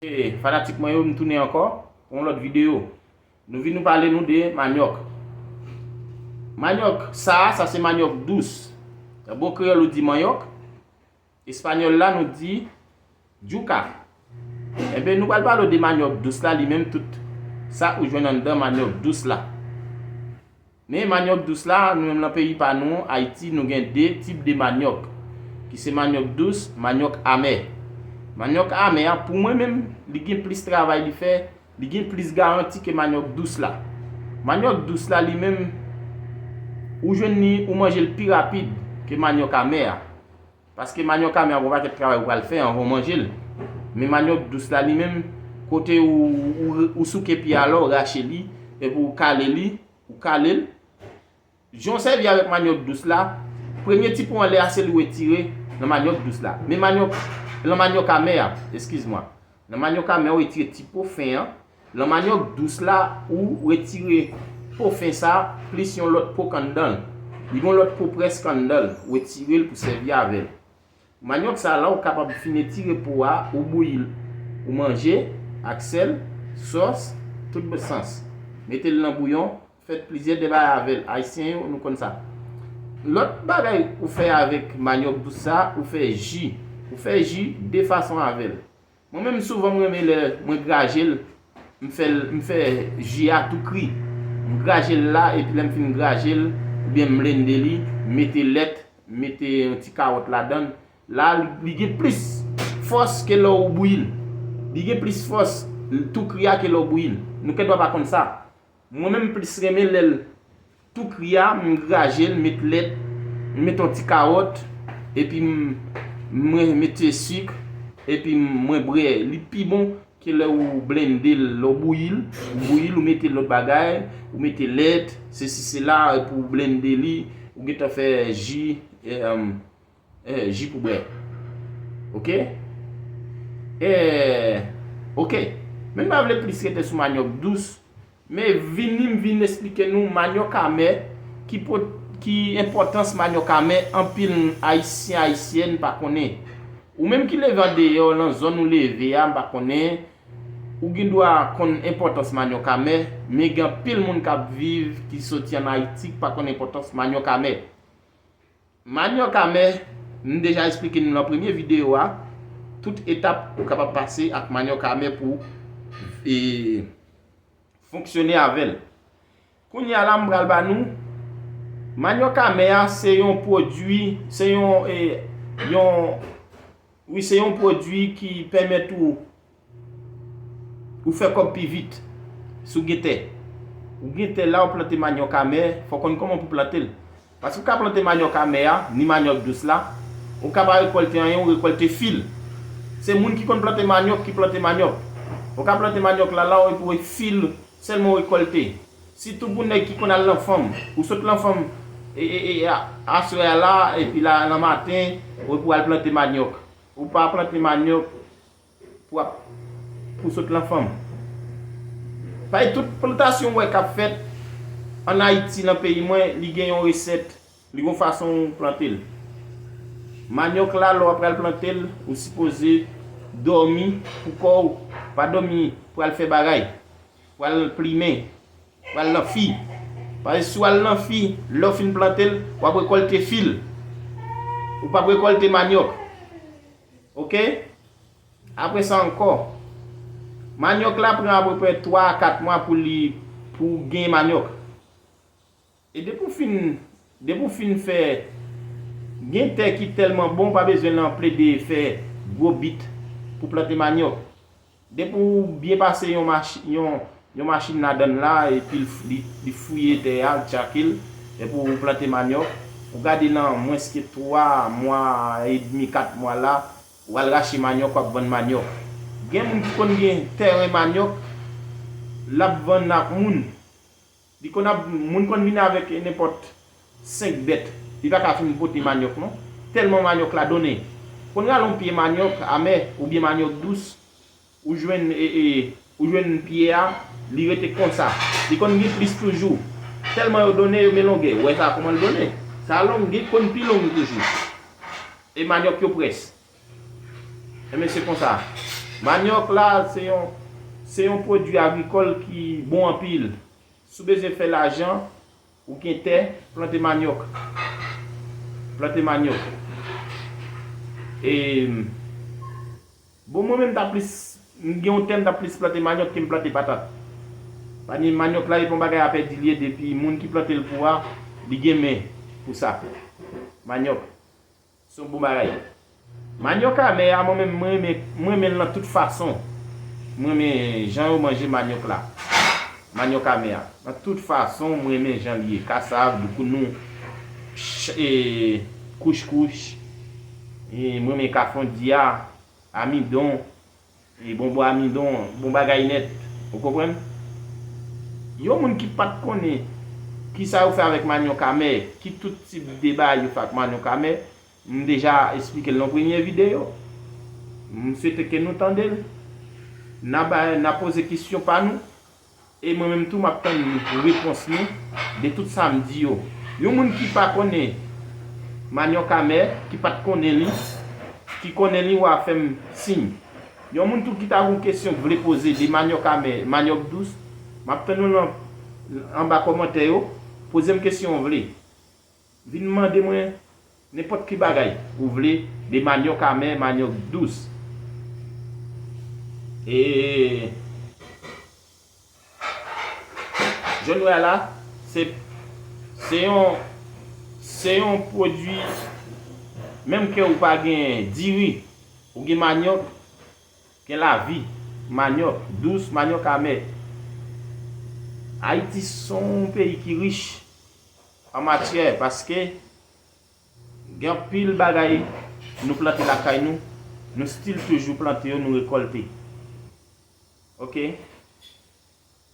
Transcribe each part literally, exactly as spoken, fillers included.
E fanatik mwen yo, m tounen ankò pou yon lòt videyo. Nou vin nou pale nou de manyòk. Manyòk sa, sa se manyòk dous. Nan bon kreyòl ou di manyòk, espanyòl la nou di yuca. Enben, nou pral pale w de manyòk dous la, li menm tout sa ou jwenn anndan manyòk dous la. Men manyòk dous la, nou menm nan peyi pa nou, Ayiti, nou gen de tip de manyòk, ki se manyòk dous, manyòk amè. Manyòk amè a, pou mwen menm, li gen plis travay li fè, li gen plis garanti ke manyòk dous la. Manyòk dous la, li menm, ou jwenn li, ou manje l pi rapid ke manyòk amè a. Paske manyòk amè a, gon pakèt travay ou pral fè anvan w manje l. Men manyòk dous la, li menm, kote ou, ou, ou souke pye a la, ou rache li, epi ou kale li, ou kale l. Jan w sèvi avèk manyòk dous la, premye ti pon anlè a se li w retire nan manyòk dous la. Men manyòk, nan manyòk amè a, eskiz mwa. Nan manyòk amè a, w retire ti po fen an. Nan manyòk dous la, ou retire po fen sa, plis yon lòt po k anndan l. Li gen yon lòt po prèske anndan l. W retire l pou sèvi avè l. Manyòk sa la, ou kapab fin etire po a, ou bouyi l, ou manje ak sèl, sòs, tout bon sans. Mete l nan bouyon, fè plizyè de bagay avè l. Ayisyen yo, nou konn sa. Lòt bagay ou fè avèk manyòk dous sa, ou fè ji. Ou fè ji de fason avè l. Mwen menm, souvan, m renmen lè mwen graje l, m fè l, m fè ji a tou kri. M graje l la, epi lè m fin graje l, oubyen m blende li, m mete lèt, m mete yon ti kawòt ladan l. La, li, li gen plis fòs ke lè w bouyi l. Li gen plis fòs tou kri a ke lè w bouyi l. Nou kèdwa pa konn sa. Mwen menm, m plis renmen lè l tou kri a, m graje l, m met lèt, m met yon ti kawòt, epi m, mwen mete sik, epi mwen bwè. Li pi bon ke lè ou blende l, lè w bouyi l, ou bouyi l, ou mete lòt bagay, ou mete lèt, sesi, sela, epi ou blende li, ou gentan fè ji, e, e, ji pou bwè. Oke? E, oke. Men m pa vle plis rete sou manyòk dous, men vini m vin esplike nou manyòk amè, ki po-, ki enpòtans manyòk amè anpil Ayisyen, Ayisyèn pa konnen. Ou menm ki leve andeyò, nan zòn ou leve a, m pa konnen, ou gen dwa konn enpòtans manyòk amè, men gen anpil moun k ap viv, ki soti ann Ayiti, ki pa konn enpòtans manyòk amè. Manyòk amè, m deja esplike nou nan premye videyo a, tout etap ou kapab pase ak manyòk amè pou, e, fonksyone avè l. Kounye a la, m pral ba nou, manyòk amè a, se yon pwodui, se yon, e, yon, wi, se yon pwodui ki pèmèt ou ou fè kòb pi vit. Si w gen tè, ou gen tè la, ou plante manyòk amè, fò w konn kòman pou plante l. Paske ou ka plante manyòk amè a, ni manyòk dous la, ou ka pa rekòlte anyen, ou rekòlte fil. Se moun ki konn plante manyòk ki plante manyòk. Ou ka plante manyòk la, la, epi w fil sèlman w rekòlte. Sitou pou nèg ki konn al nan fanm. Ou sot nan fanm, e, e, e, a, aswè a la, epi la, nan maten, ou, ou al plante manyòk. Ou pa plante manyòk pou ap, pou sot nan fanm. Paske tout plantasyon w wè k ap fèt ann Ayiti, nan peyi mwen, li gen yon resèt, li gen yon fason w plante l. Manyòk la, lè w ap pral plante l, ou sipoze dòmi pou kò w. Pa dòmi pou al fè bagay, pou al plimen, pou al nan fi. Paske si w al nan fi, lè w fin plante l, w ap rekòlte fil. Ou p ap rekòlte manyòk. Oke? Apre sa ankò, manyòk la pran apeprè twa a kat mwa pou li, pou w gen manyòk. E depi w fin, depi w fin fè, gen tè ki tèlman bon, w pa bezwen nan plede fè gwo bit pou plante manyòk. Depi w byen pase yon machi-, yon, yon machin ladan l la, epi l f-, li, li fouye tè a, l tchake l, epi w plante manyòk, ou gade nan mwens ke twa mwa edmi, kat mwa la, w al rache manyòk, w ap vann manyòk. Gen moun ki konn gen tèren manyòk, l ap vann ak moun. Li konn ap, moun konn vin avèk nenpòt senk bèt. Li pa ka fin pote manyòk non. Tèlman manyòk la donnen. Konn rale yon pye manyòk amè oubyen manyòk dous, ou jwenn, e, e, ou jwenn pye a, li rete konsa. Li konn gen plis toujou. Tèlman yo donnen, yo men longè. Ou wè sa kòman l donnen? Sa long, gen konn pi long toujou. E manyòk yo près. Enben, se konsa. Manyòk la, se yon, se yon pwodui agrikòl ki bon anpil. Si w bezwen fè lajan, ou gen tè, plante manyòk. Plante manyòk. E, bon, mwen menm, m ta plis, m gen yon tè, m ta plis plante manyòk ke m plante patat. Paske manyòk la, e pa yon bagay a pèdi l ye, depi moun ki plante l pou a, li gen men pou sa. Manyòk. Se yon bon bagay. Manyòk amè a, mwen menm, mwen renmen, mwen renmen l nan tout fason. Mwen renmen jan yo manje manyòk la. Manyòk amè a. Nan tout fason, mwen renmen jan l ye. Kasav, doukounou, ch-, e, kouchkouch. E, mwen renmen kafondi a, amidon. E bonbon amidon, bon bagay nèt. Ou konprann? Yon moun ki pa t konnen kisa yo fè avèk manyòk amè, ki tout tip de bagay yo fè ak manyòk amè, m deja esplike l nan premye videyo. M swete ke nou tande l. N a bay, n a poze kesyon pa nou. E mwen menm tou, m ap tann repons nou de tout sa m di yo. Yon moun ki pa konnen manyòk amè, ki pa t konnen li, ki konnen li, w a fè m siy. Yon moun tou ki ta gen yon kesyon k vle poze de manyòk amè, manyòk dous, m ap tann ou nan, anba kòmantè yo. Poze m kesyon w vle. Vin mande mwen nenpòt ki bagay ou vle de manyòk amè, manyòk dous. E jan nou wè a la, se, se yon, se yon pwodui, menm ke ou pa gen diri, ou gen manyòk, gen lavi, manyòk dous, manyòk amè. Ayiti se yon peyi ki rich an matyè, paske gen anpil bagay nou plante lakay nou, nou still toujou plante yo, nou rekòlte. Oke?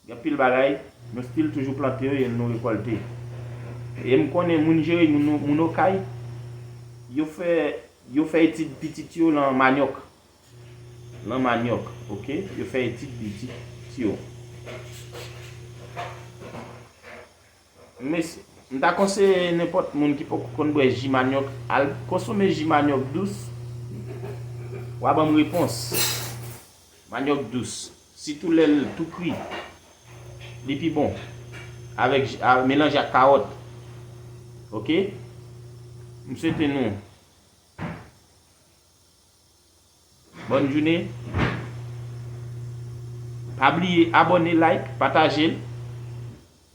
Gen anpil bagay, nou still toujou plante yo e nou rekòlte. E m konnen moun Jeremi, moun, moun Okay, yo fè, yo fè etid pitit yo lan manyòk. Lan manyòk, oke? Yo fè etid pitit yo. Mesye, m ta konseye nenpòt moun ki poko konn bwè ji manyòk, al konsome ji manyòk dous. W a ban m repons. Manyòk dous. Sitou lè l tou kri. Li pi bon. Avèk ji, a, melanje ak kawòt. Oke? M swete nou bòn jounen. Pa bliye abòne, like, pataje l.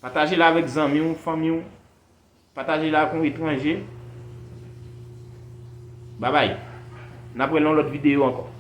Pataje l avèk zanmi w, fanmi w. Pataje l ak yon etranje. Babay. N ap wè nan lòt videyo ankò.